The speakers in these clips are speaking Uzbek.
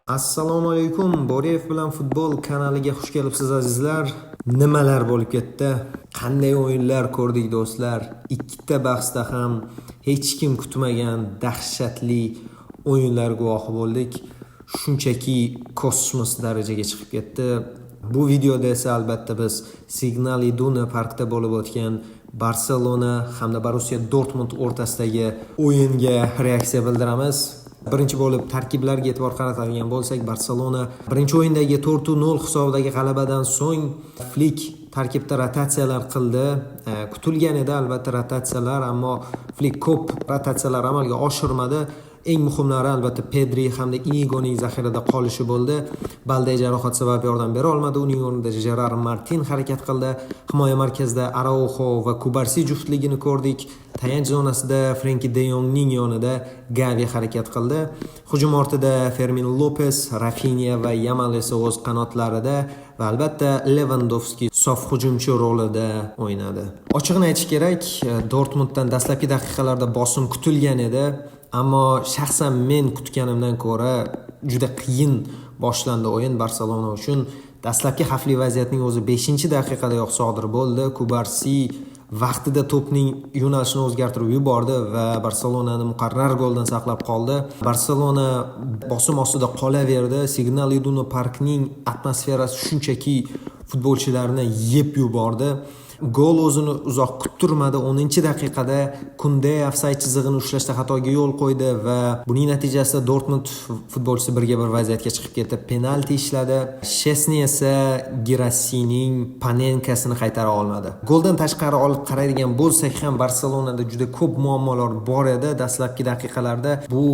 Assalomu alaykum, Borev bilan futbol kanaliga xush kelibsiz, azizlar. Nimalar bo'lib ketdi? Qanday o'yinlar ko'rdik, do'stlar? Ikkita bahsda ham hech kim kutmagan dahshatli o'yinlar guvohi bo'ldik. Shunchaki kosmos darajaga chiqib ketdi. Bu videoda esa albatta biz Signal Iduna Parkda bo'lib o'tgan Barselona hamda Borussiya Dortmund o'rtasidagi o'yinga reaksiya bildiramiz. Birinchi bo'lib tarkiblarga e'tibor qaratadigan bo'lsak, Barselona birinchi o'yindagi 4-0 hisobidagi g'alabadan so'ng Flik tarkibda rotatsiyalar qildi. Kutilgan edi albatta rotatsiyalar, ammo Flik ko'p rotatsiyalar amalga oshirmadi. Eng muhimlari albatta Pedri hamda Inigoning zaxirada qolishi bo'ldi. Balde jarohat sabab yordam bera olmadi. Uning o'rnida Jerar Martin harakat qildi. Himoya markazida Araujo va Kubarsi juftligini ko'rdik. Tayanch zonasida Frenki de Yongning yonida Gavi harakat qildi. Hujum ortida Fermin Lopes, Rafinha va Yamal esa o'z qanotlarida va albatta Levandovski sof hujumchi rolida o'ynadi. Ochig'ini aytish kerak, Dortmunddan dastlabki daqiqalarda bosim kutilgan edi. Ammo shaxsan men kutganimdan ko'ra juda qiyin boshlandi o'yin Barselona uchun. Dastlabki xavfli vaziyatning o'zi 5-daqiqadayoq sodir bo'ldi. Kubarsi vaqtida to'pning yo'nalishini o'zgartirib yubordi va Barselonani muqarrar goldan saqlab qoldi. Barselona bosim ostida qolaverdi. Signal Iduna Parkning atmosferasi shunchaki futbolchilarni yeb yubordi. Gol o'zini uzoq kuttirmadi. 10-daqiqada Kunde ofsayd chizig'ini ushlashda xatoga yo'l qo'ydi va buning natijasida Dortmund futbolchisi birga bir vaziyatga chiqib ketib, penalti ishladi. Shesni esa Girassining panenkasini qaytara olmadi. Goldan tashqari olib qaraydigan bo'lsak ham, Barselonada juda ko'p muammolar bor edi dastlabki daqiqalarda. Bu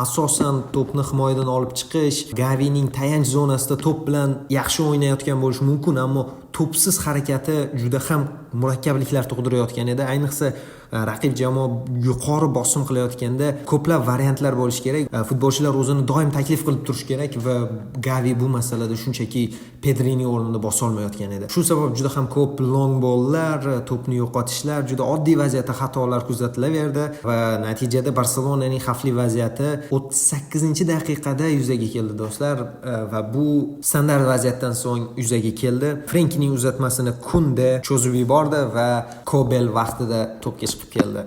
asosan to'pni himoyadan olib chiqish, Gavining tayanch zonasida to'p bilan yaxshi o'ynayotgan bo'lishi mumkin, ammo to'psiz harakati juda ham murakkabliklar tug'dirayotgan edi. Ayniqsa raqib jamoa yuqori bosim qilayotganda ko'plab variantlar bo'lishi kerak. Futbolchilar o'zini doim taklif qilib turishi kerak va Gavi bu masalada shunchaki Pedrining o'rnini bosolmayotgan edi. Shu sabab juda ham ko'p long balllar, to'pni yo'qotishlar, juda oddiy vaziyatda xatolar kuzatilaverdi va natijada Barselonaning xavfli vaziyati 38-daqiqada yuzaga keldi, do'stlar, va bu standart vaziyatdan so'ng yuzaga keldi. Frenkining uzatmasini Kunde cho'zib yubordi va Kobel vaqtida to'pga chiqib keldi.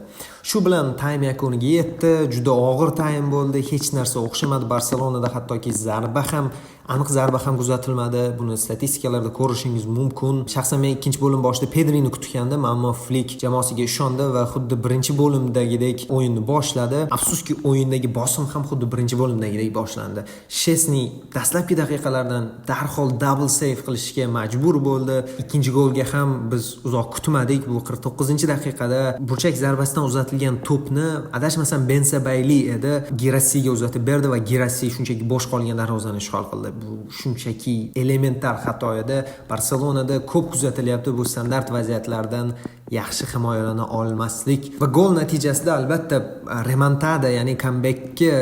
Shu bilan taym yakuniga yetdi. Juda og'ir taym bo'ldi. Hech narsa o'xshamadi Barselonada, hattoki zarba ham, aniq zarba ham kuzatilmadi. Buni statistikalarda ko'rishingiz mumkin. Shaxsan men ikkinchi bo'lim boshida Pedrini kutgandim, ammo Flik jamoasiga ishondi va xuddi birinchi bo'limdagidek o'yinni boshladi. Afsuski, o'yindagi bosim ham xuddi birinchi bo'limdagidek boshlandi. Shesni dastlabki daqiqalardan darhol double save qilishga majbur bo'ldi. Ikkinchi golga ham biz uzoq kutmadik. Bu 49-daqiqada burchak zarbasidan uzatilgan to'pni, adashmasam, Bensebayli edi, Girassiga uzatib berdi va Girassi shunchaki bo'sh qolgan darvozani ishg'ol qildi. Bu shunchaki elementar xato edi. Barselonada ko'p kuzatilyapti bu standart vaziyatlardan yaxshi himoyalana olmaslik va gol natijasida albatta remontada, ya'ni comebackka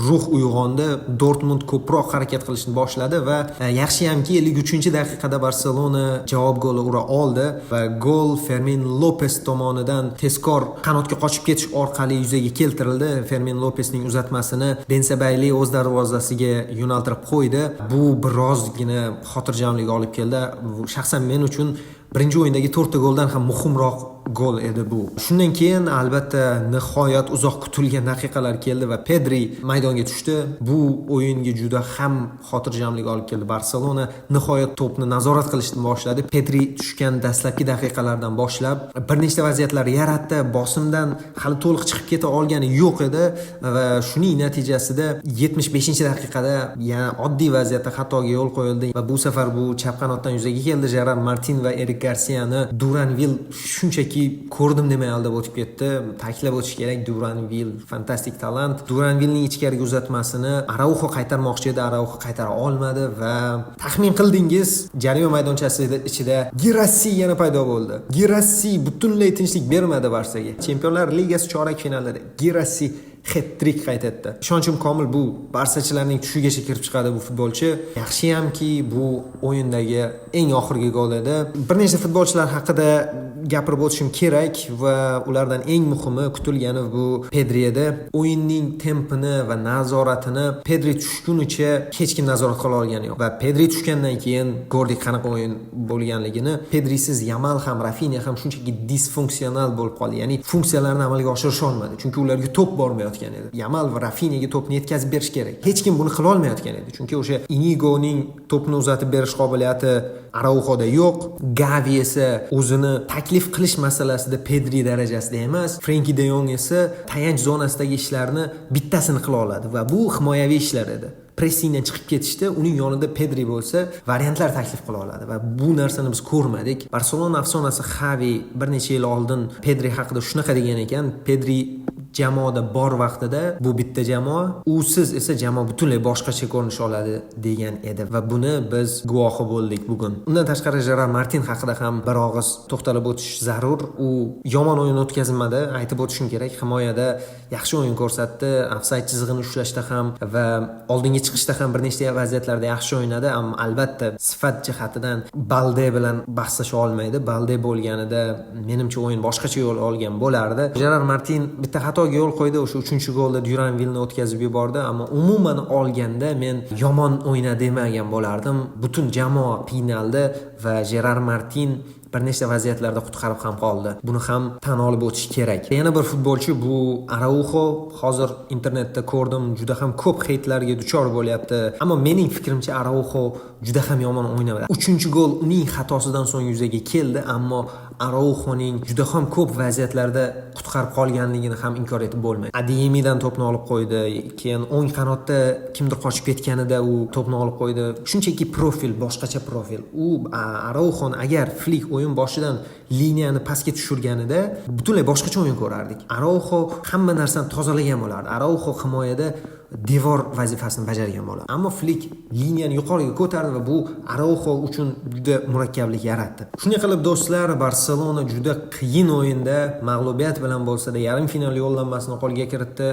ruh uyg'ondi. Dortmund ko'proq harakat qilishni boshladi va yaxshiyamki, 53-daqiqada Barselona javob goli ura oldi va gol Fermin Lopes tomonidan tezkor qanotga qochib ketish orqali yuzaga keltirildi. Fermin Lopesning uzatmasini Bensebayli o'z darvozasiga yo'naltirib qo'ydi. Bu birozgina xotirjamlik olib keldi. Bu shaxsan men uchun birinchi o'yindagi to'rtta goldan ham muhimroq gol edi bu. Shundan keyin albatta nihoyat uzoq kutilgan daqiqalar keldi va Pedri maydonga tushdi. Bu o'yinga juda ham xotirjamlik olib keldi. Barselona nihoyat to'pni nazorat qilishni boshladi. Pedri tushgan dastlabki daqiqalardan boshlab bir nechta vaziyatlar yaratdi. Bosimdan hali to'liq chiqib keta olgani yo'q edi va shuning natijasida 75-daqiqada yana oddiy vaziyatda xatoga yo'l qo'yildi va bu safar bu chap qanotdan yuzaga keldi. Jerar Martin va Erik Garsiyani Duranvil shunchaki ko'rdim demay aldab o'tib ketdi. Ta'kidlab o'tish kerak, Duranvil fantastik talant. Duranvilning ichkariga uzatmasini Araujo qaytarmoqchi edi, Araujo qaytara olmadi va taxmin qildingiz, jarima maydonchasi ichida Girassi yana paydo bo'ldi. Girassi butunlay tinchlik bermadi Barsaga. Chempionlar Ligasi chorak finalida Girassi Het-trik qayd etdi. Ishonchim komil, bu barsachilarning tushigacha kirib chiqadi bu futbolchi. Yaxshiyamki, bu o'yindagi eng oxirgi gol edi. Bir nechta futbolchilar haqida gapirib o'tishim kerak va ulardan eng muhimi kutilgani bu Pedri edi. O'yinning tempini va nazoratini Pedri tushgunicha hech kim nazorat qila olgani yo'q. Va Pedri tushgandan keyin ko'rdik qanaqa o'yin bo'lganligini. Pedrisiz Yamal ham, Rafinha ham shunchaki disfunksional bo'lib qoldi. Ya'ni funksiyalarni amalga oshirisha olmadi, chunki ularga to'p bormayotgan edi. Yamal va Rafinhaga to'pni yetkazib berish kerak. Hech kim buni qila olmayotgan edi, chunki o'sha Inigoning to'pni uzatib berish qobiliyati Araujoda yo'q. Gavi esa o'zini taklif qilish masalasida Pedri darajasida emas. Frenkie de Jong esa tayanch zonasidagi ishlarni bittasini qila oladi va bu himoyaviy ishlar edi. Pressingdan chiqib ketishda uning yonida Pedri bo'lsa, variantlar taklif qila oladi va bu narsani biz ko'rmadik. Barselona afsonasi Xavi bir necha yil oldin Pedri haqida shunaqa degan ekan: Pedri jamoada bor vaqtida bu bitta jamoa, usiz esa jamoa butunlay boshqacha ko'rinish oladi degan edi va buni biz guvohi bo'ldik bugun. Undan tashqari Jerar Martin haqida ham bir og'iz to'xtalib o'tish zarur. U yomon o'yin o'tkazmadi, aytib o'tishim kerak. Himoyada yaxshi o'yin ko'rsatdi, ofsayd chizig'ini ushlashda ham va oldinga chiqishda ham bir nechta vaziyatlarda yaxshi o'ynadi, ammo albatta sifat jihatidan Balde bilan bahslasha olmaydi. Balde bo'lganida menimcha o'yin boshqacha yo'l olgan bo'lardi. Jerar Martin bitta xatoga yo'l qo'ydi, o'sha 3-golda Duranvillni o'tkazib yubordi, ammo umuman olganda men yomon o'ynadi demagan bo'lardim. Butun jamoa qiynaldi va Jerar Martin bir nechta vaziyatlarda qutqarib ham qoldi. Buni ham tan olib o'tish kerak. Yana bir futbolchi bu Araujo. Hozir internetda ko'rdim, juda ham ko'p heytlarga duchor bo'lyapti. Ammo mening fikrimcha Araujo juda ham yomon o'ynamadi. 3-gol uning xatosidan so'ng yuzaga keldi, ammo Araujoning juda ham ko'p vaziyatlarda qutqarib qolganligini ham inkor etib bo'lmaydi. Adeyemidan to'pni olib qo'ydi, keyin o'ng qanotda kimdir qochib ketganida u to'pni olib qo'ydi. Shunchaki profil, boshqacha profil. U Araujoni agar Flik o'yin boshidan liniyani pastga tushirganida butunlay boshqacha o'yin ko'rardik. Araujo hamma narsani tozalagan bo'lardi. Araujo himoyada devor vazifasini bajargan bo'ladi. Ammo Flik liniyani yuqoriga ko'tardi va bu Araujo uchun juda murakkablik yaratdi. Shunday qilib do'stlar, Barselona juda qiyin o'yinda mag'lubiyat bilan bo'lsa-da yarim final yo'llanmasini qo'lga kiritdi.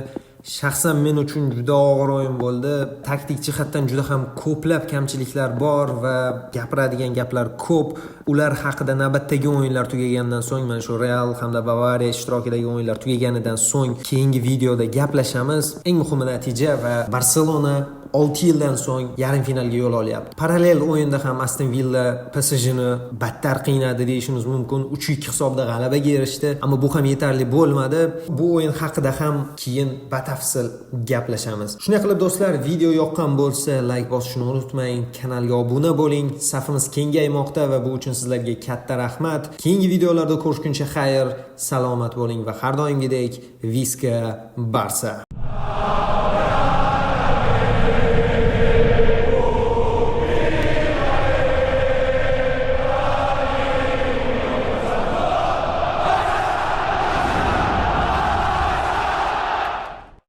Shaxsan men uchun juda og'ir o'yin bo'ldi. Taktik jihatdan juda ham ko'plab kamchiliklar bor va gapiradigan gaplar ko'p. Ular haqida navbatdagi o'yinlar tugagandan so'ng, mana shu Real hamda Bavariya ishtirokidagi o'yinlar tugaganidan so'ng keyingi videoda gaplashamiz. Eng muhimi natija va Barselona 6 yildan so'ng yarim finalga yo'l olyapti. Parallel o'yinda ham Aston Villa PSJni battar qiynadi deyishimiz mumkin. 3-2 hisobida g'alabaga erishdi, ammo bu ham yetarli bo'lmadi. Bu o'yin haqida ham keyin batafsil gaplashamiz. Shunday qilib do'stlar, video yoqqan bo'lsa like bosishni unutmang, kanalga obuna bo'ling. Safimiz kengaymoqda va bu uchun sizlarga katta rahmat. Keyingi videolarda ko'rishguncha xayr, salomat bo'ling va har doimgidek Visca Barsa.